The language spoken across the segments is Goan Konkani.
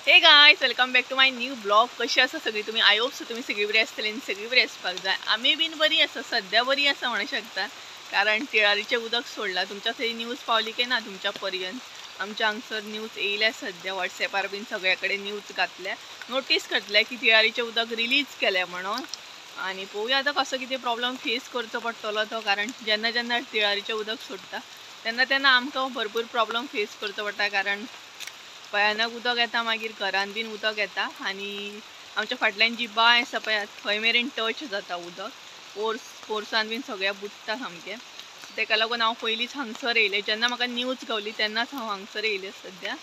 Hey guys, welcome back to my new blog. कशी आसा सगळी तुम्ही? I hope so तुम्ही सगळी बरी आसतली आनी सगळी बरी आसपाक जाय. आमी बीन बरी आसा, सद्या बरी आसा म्हणू शकता, कारण तिळारीचें उदक सोडलां. तुमच्या थंय न्यूज पावली की ना तुमच्या पर्यंत? आमच्या हांगसर न्यूज येयल्या सद्या, वॉट्सॅपार बीन सगळ्या कडेन न्यूज घातल्या, नोटीस करतले की तिळारीचें उदक रिलीज केलें म्हणून. आनी पळोवया आतां कसो कितें प्रॉब्लम फेस करचो पडटलो तो, कारण जेन्ना जेन्ना तिळारीचें उदक सोडटा तेन्ना तेन्ना आमकां भरपूर प्रॉब्लम फेस करचो पडटा, कारण भयानक उदक येता, मागीर घरान बीन उदक येता. आनी आमच्या फाटल्यान जी बांय आसा पळय थंय मेरेन टच जाता उदक, पोर्सान बीन सगळ्या बुडटा सामकें. तेका लागून हांव पयलींच हांगसर येयलें, जेन्ना म्हाका न्यूज गावली तेन्नाच हांव हांगसर येयलें सद्या.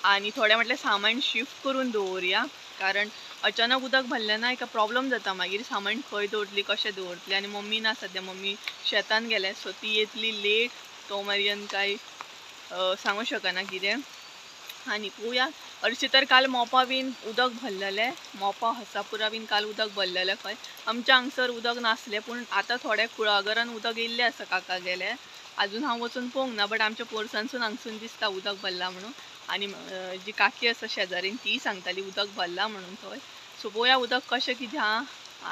आनी थोडें म्हटलें सामान शिफ्ट करून दवरया, कारण अचानक उदक भरलें ना एका प्रॉब्लम जाता, मागीर सामान खंय दवरतली, कशें दवरतली. आनी मम्मी ना सद्या, मम्मी शेतान गेल्या, सो ती येतली लेट, तो मेरेन कांय सांगू शकना कितें. आनी पळोवया. हरशीं तर काल मोपा बीन उदक भरलेलें, मोपा हसापुरा बीन काल उदक भरलेलें खंय. आमच्या हांगसर उदक नासलें, पूण आतां थोड्या कुळागरान उदक येयल्लें आसा काका गेले. आजून हांव वचून पळोवंक ना, बट आमच्या पोरसांसून हांगसून दिसता उदक भरलां म्हणून. आनी जी काकी आसा शेजारीन ती सांगताली उदक भरलां म्हणून थंय. सो पळोवया उदक कशें कितें आहा.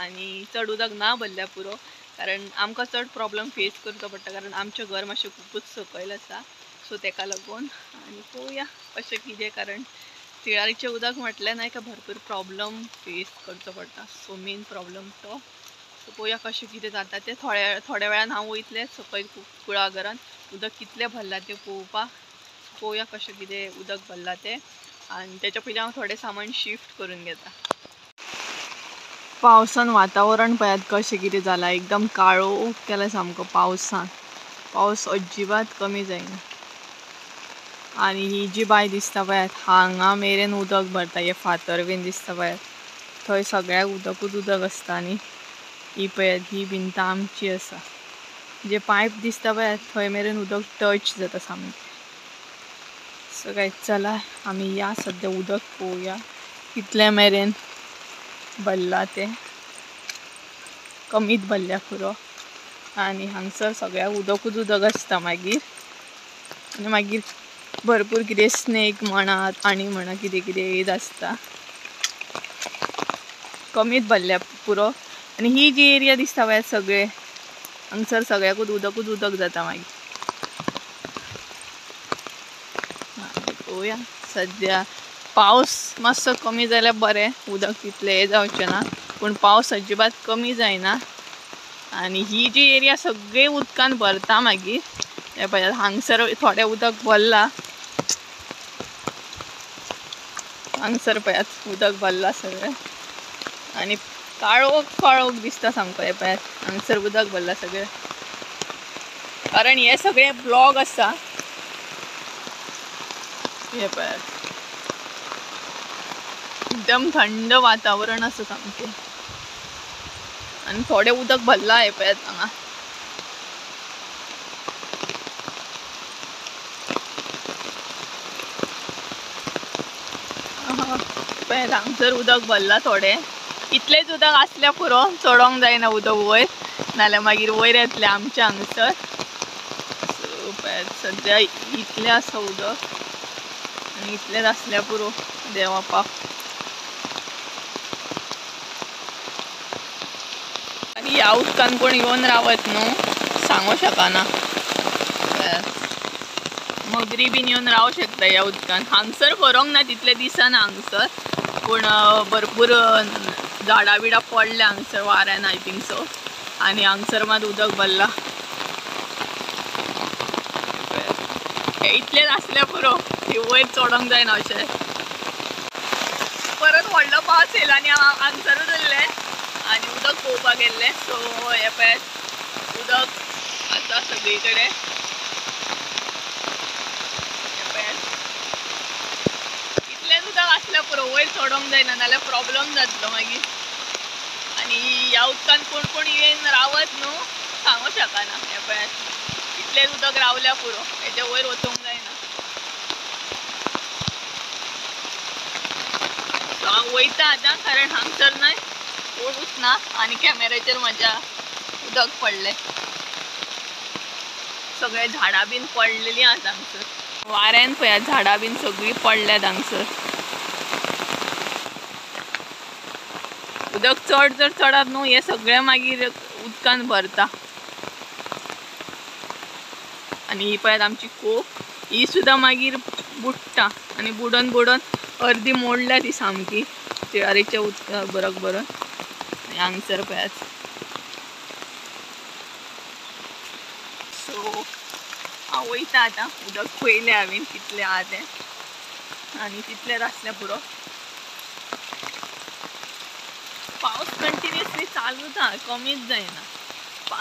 आनी चड उदक ना भरल्यार पुरो, कारण आमकां चड प्रॉब्लम फेस करचो पडटा, कारण आमचें घर मातशें खुबूच सकयल आसा, सो तेका लागून. आनी पळोवया कशें कितें, कारण तिळारीचें उदक म्हटलें ना एका भरपूर प्रॉब्लम फेस करचो पडटा, सो मेन प्रॉब्लम तो. सो पळोवया कशें कितें जाता तें. थोड्या थोड्या वेळान हांव वयतलें सकयल कुळागरान, उदक कितलें भरलां तें पळोवपाक. पळोवया कशें कितें उदक भरलां तें. आनी तेच्या पयलीं हांव थोडें सामान शिफ्ट करून घेता. पावसान वातावरण पळयात कशें कितें जालां, एकदम काळोख केला सामको पावसान, पावस अजिबात कमी जायना. आनी ही जी बांय दिसता पळयात हांगा मेरेन उदक भरता, हे फातर बीन दिसता पळयात थंय सगळ्याक उदकूच उदक आसता. आनी ही पळयात ही भिंत आमची आसा, जे पायप दिसता पळयात थंय मेरेन उदक टच जाता सामकें. सो गायज चला आमी या सद्या उदक पळोवया कितले मेरेन भरलां तें, कमीत भरल्या पुरो. आनी हांगसर सगळ्याक उदकूच उदक आसता मागीर. आनी मागीर भरपूर कितें स्नेक म्हणात आनी म्हणा कितें कितें येत आसता. कमीत भरल्या पुरो. आनी ही जी एरिया दिसता पळय सगळे हांगसर सगळ्याकूच उदकूच उदक जाता मागीर. पळोवया सद्या पावस मातसो कमी जाल्यार बरें, उदक तितलें हें जावचें ना, पूण पावस अजिबात कमी जायना. आनी ही जी एरिया सगळी उदकान भरता मागीर. हें पळयात हांगसर थोडें उदक भरलां, हांगसर पळयात उदक भरलां सगळें. आनी काळोख काळोख दिसता सामको. हें पळयात हांगसर उदक भरलां सगळें, कारण हे सगळे ब्लॉक आसा. हें पळयात एकदम थंड वातावरण आसा सामकें. आनी थोडें उदक भरलां हें पळयात हांगा. पळयात हांगसर उदक भरलां थोडें, इतलेंच उदक आसल्यार पुरो, चडोंक जायना उदक वयर, नाल्यार मागीर वयर येतलें आमच्या हांगसर. सो पळयात सद्या इतलें आसा उदक आनी इतलेंच आसल्यार पुरो देवापाक. आनी ह्या उदकान कोण येवन रावत न्हू, सांगू शकना. मगरी बीन येवन रावं शकता ह्या उदकान. हांगसर भरोंक ना तितले दिसना हांगसर, पूण भरपूर झाडां बिडां पडल्या हांगसर वाऱ्यान, I think so. आनी हांगसर मात उदक भरलां. इतलेंच आसल्यार पुरो, वयर चडोंक जायना अशें. परत व्हडलो पावस येयलो आनी हांव हांगसरूच उरलें आनी उदक पळोवपाक गेल्लें. सो हें पळयात उदक आसा सगळी कडेन. इतलेंच उदक आसल्यार पुरो, वयर चडोंक जायना नाल्यार प्रॉब्लम जातलो मागीर. आनी ह्या उदकान कोण कोण येवन रावत न्हू, सांगू शकना. हें पळयात इतलेंच उदक रावल्यार पुरो, हेच्या वयर वचूंक जायना. सो हांव वयता आतां, कारण हांगसर न्हय कोणूच ना आनी कॅमेराचेर म्हज्या उदक पडलें, सगळे झाडां बीन पडलेलीं आसा हांगसर. वाऱ्यान पळयात झाडां बीन सगळीं पडल्यात हांगसर. उदक चड जर चडत न्हू हे सगळें मागीर उदकान भरता. आनी ही पळयात आमची कोप, ही सुद्दां मागीर बुडटा आनी बुडोन बुडोन अर्दी मोडल्या ती सामकी तिळारीच्या उदक बरक बरोन. आनी हांगसर पळयात. सो हांव वयता आतां, उदक पयलें हांवें कितलें आहा तें आनी तितलें आसलें पुरो. पावस कंटिन्युअसली चालूच आहा, कमीच जायना.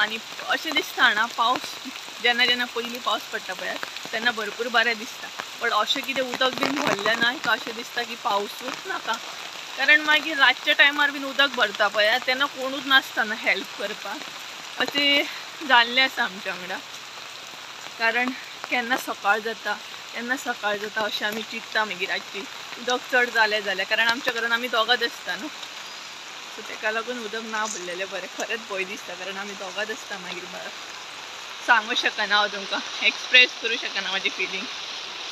आनी अशें दिसता ना पावस जेन्ना जेन्ना पयलीं पावस पडटा पळयात तेन्ना भरपूर बरें दिसता, बट अशें कितें उदक बीन भरलें ना का अशें दिसता की पावसूच नाका. कारण मागीर रातच्या टायमार बीन उदक भरता पळयात तेन्ना कोणूच नासता ना हेल्प करपाक, अशें जाल्लें आसा आमच्या वांगडा. कारण केन्ना सकाळ जाता केन्ना सकाळ जाता अशें आमी चिंतता मागीर रातची उदक चड जालें जाल्यार, कारण आमच्या घरान आमी दोगांच आसता न्हू. सो तेका लागून उदक ना भरलेलें बरें, खरेंच भंय दिसता कारण आमी दोगांच आसता मागीर. सांगू शकना हांव तुमकां, एक्सप्रेस करूं शकना म्हाजी फिलींग.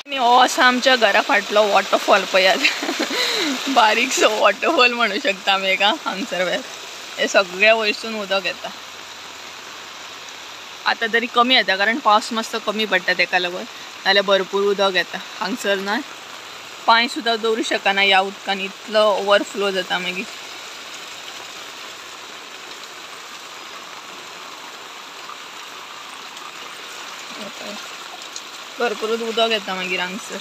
आनी हो आसा आमच्या घरा फाटलो वॉटरफॉल पळयात, बारीकसो वॉटरफॉल म्हणू शकता आमी हेका. हांगसर पळयात हे सगळ्या वयरसून उदक येता. आतां तरी कमी येता कारण पावस मातसो कमी पडटा तेका लागून, नाल्यार भरपूर उदक येता. हांगसर ना पांय सुद्दां दवरूं शकना ह्या उदकान, इतलो ओवरफ्लो जाता मागीर. भरपूरच उदक येता मागीर हांगसर.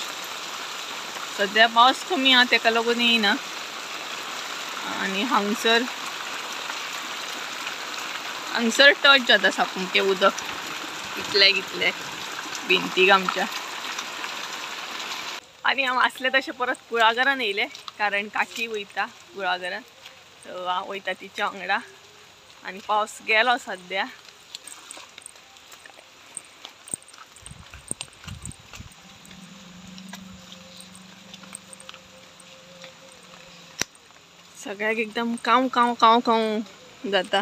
सद्या पावस कमी आहा तेका लागून येयना. आनी हांगसर हांगसर टच जाता सामकें उदक कितले कितले भिंतीक आमच्या. आनी हांव आसलें तशें परत कुळागरान येयलें कारण काकी वयता कुळागरान, सो हांव वयता तिच्या वांगडा. आनी पावस गेलो सद्या. सगळ्याक एकदम काव काव काव काव जाता.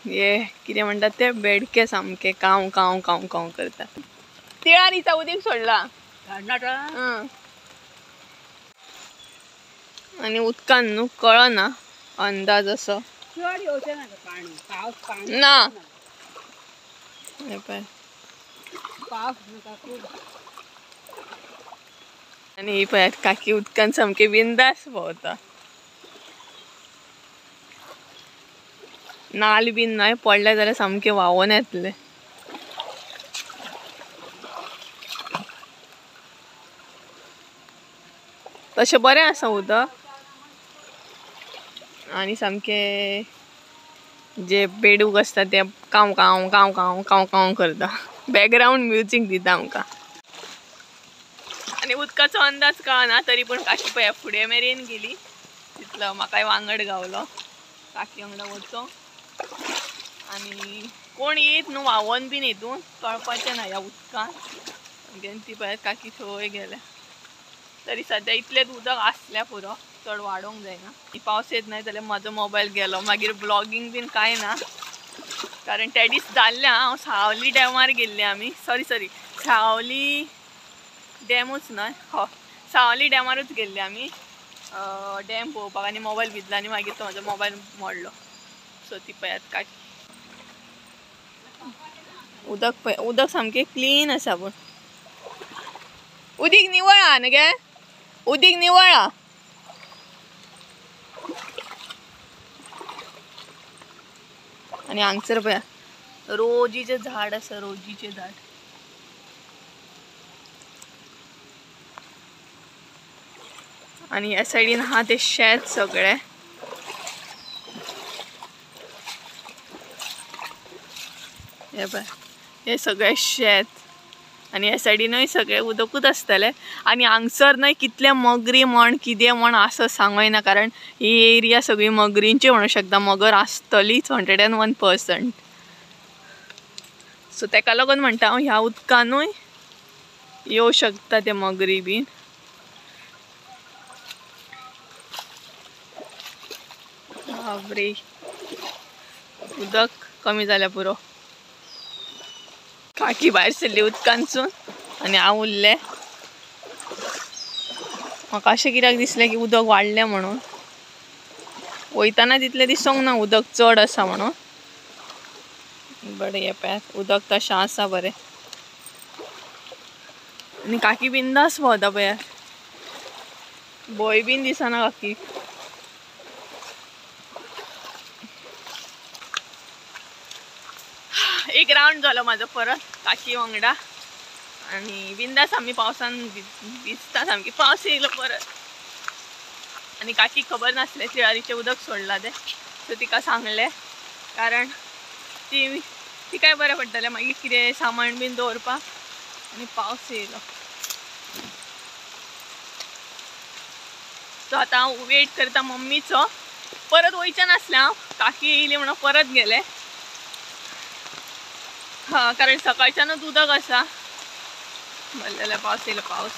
हे कितें म्हणटात ते बेडके सामके काव काव काव काव करता. तिळारीचा उदीक सोडला आनी उदकान न्हू कळना अंदाज असो ना. आनी ही पळयात काकी उदकान सामकी बिंदास भोंवता. नाल बीन नाय पडले जाल्यार सामके व्हांवोन येतले. तशें बरें आसा उदक आनी सामके जे बेडूक आसता ते काव काव काव काव काव काव करता, बॅकग्रावंड म्युजीक दिता आमकां. आनी उदकाचो अंदाज कळना तरी पूण काकी पळया फुडें मेरेन गेली तितलो म्हाकाय वांगड गावलो. काकी वांगडा वचो आनी कोण येत न्हू व्हांवोन बीन हितून कळपाचें ना ह्या उदकान. ती पळयात काकी थंय गेल्या. तरी सद्या इतलेंच उदक आसल्या पुरो, चड वाडोवंक जायना. पावस येत नाही जाल्यार म्हाजो मोबायल गेलो, मागीर ब्लॉगींग बीन कांय ना. कारण त्या दीस जाल्लें हांव सावली डॅमार गेल्ले आमी, सॉरी सॉरी सावली डॅमूच न्हय, हय सावली डॅमारूच गेल्ले आमी डॅम पळोवपाक. आनी मोबायल भिजलो आनी मागीर तो म्हाजो मोबायल मोडलो. सो ती पळयात काकी उदक पळय, उदक सामकें क्लीन आसा पूण उदीक निवळ आहा न्हू गे, उदीक निवळ आहा. आनी हांगसर पळया रोजीचें झाड आसा, रोजीचें झाड. आनी ह्या सायडीन आहा तें शेत सगळें. हे पळय हे सगळें शेत. आनी ह्या सायडीनूय सगळें उदकूच आसतलें. आनी हांगसर न्हय कितले मगरी म्हण कितें म्हण आसा सांगोयना, कारण ही एरिया सगळी मगरींची म्हणू शकता, मगर आसतलीच 101%. सो तेका लागून म्हणटा हांव ह्या उदकानूय येवं शकता ते मगरी बीन. बापरे उदक कमी जाल्यार पुरो. काकी भायर सरली उदकांतसून आनी हांव उरलें. म्हाका अशें कित्याक दिसलें की उदक वाडलें म्हणून. वयताना तितलें दिसोंक ना उदक चड आसा म्हणून, बट हे पळयात उदक तशें आसा बरें. आनी काकी बिंदास भोंवता पळयात, भंय बीन दिसना काकी. एक रावंड जालो म्हाजो परत काकी वांगडा आनी बिंदास आमी पावसान भिजता सामकी. पावस येयलो परत आनी काकी खबर नासलें तिळारीचें उदक सोडलां तें, सो तिका सांगलें कारण ती तिकाय बरें पडटलें मागीर कितें सामान बीन दवरपाक. आनी पावस येयलो सो आतां हांव वेट करता मम्मीचो. परत वयचें नासलें हांव, काकी येयली म्हणून परत गेलें. हां कारण सकाळच्यानूच उदक आसा. बरें जाल्यार पावस येयलो पावस.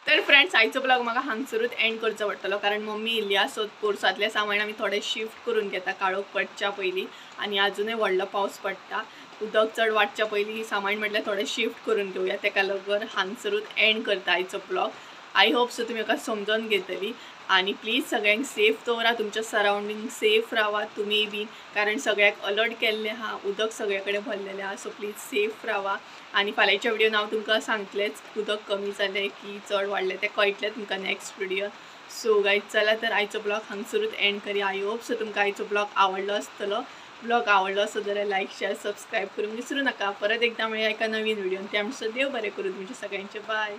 तर फ्रेंड्स आयचो ब्लॉग म्हाका हांगसरूच एंड करचो पडटलो कारण मम्मी येयल्ली आसा सो पोरसांतलें सामान आमी थोडें शिफ्ट करून घेता काळोख पडच्या पयलीं. आनी आजुनूय व्हडलो पावस पडटा, उदक चड वाडच्या पयलीं सामान म्हटल्यार थोडें शिफ्ट करून घेवया. तेका लागून हांगसरूच एंड करता आयचो ब्लॉग. I hope so तुमी म्हाका समजून घेतली. आनी प्लीज सगळ्यांक सेफ दवरा, तुमच्या सरावंडींग सेफ रावा तुमी बी, कारण सगळ्याक अलर्ट केल्लें आहा, उदक सगळे कडेन भरलेलें आहा. सो प्लीज सेफ रावा. आनी फाल्यांच्या व्हिडियोन हांव तुमकां सांगतलेंच उदक कमी जालें की चड वाडलें तें कळटलें तुमकां नेक्स्ट व्हिडियोन. सो गायज चला तर आयचो ब्लॉग हांगसरूच एंड करया. I hope so तुमकां आयचो ब्लॉग आवडलो आसतलो. ब्लॉग आवडलो आसत जाल्यार लायक शेअर सबस्क्रायब करूंक विसरू नाका. परत एकदां मेळया एका नवीन व्हिडियोन. त्या म्हणसर देव बरें करूं तुमचें सगळ्यांचें. बाय.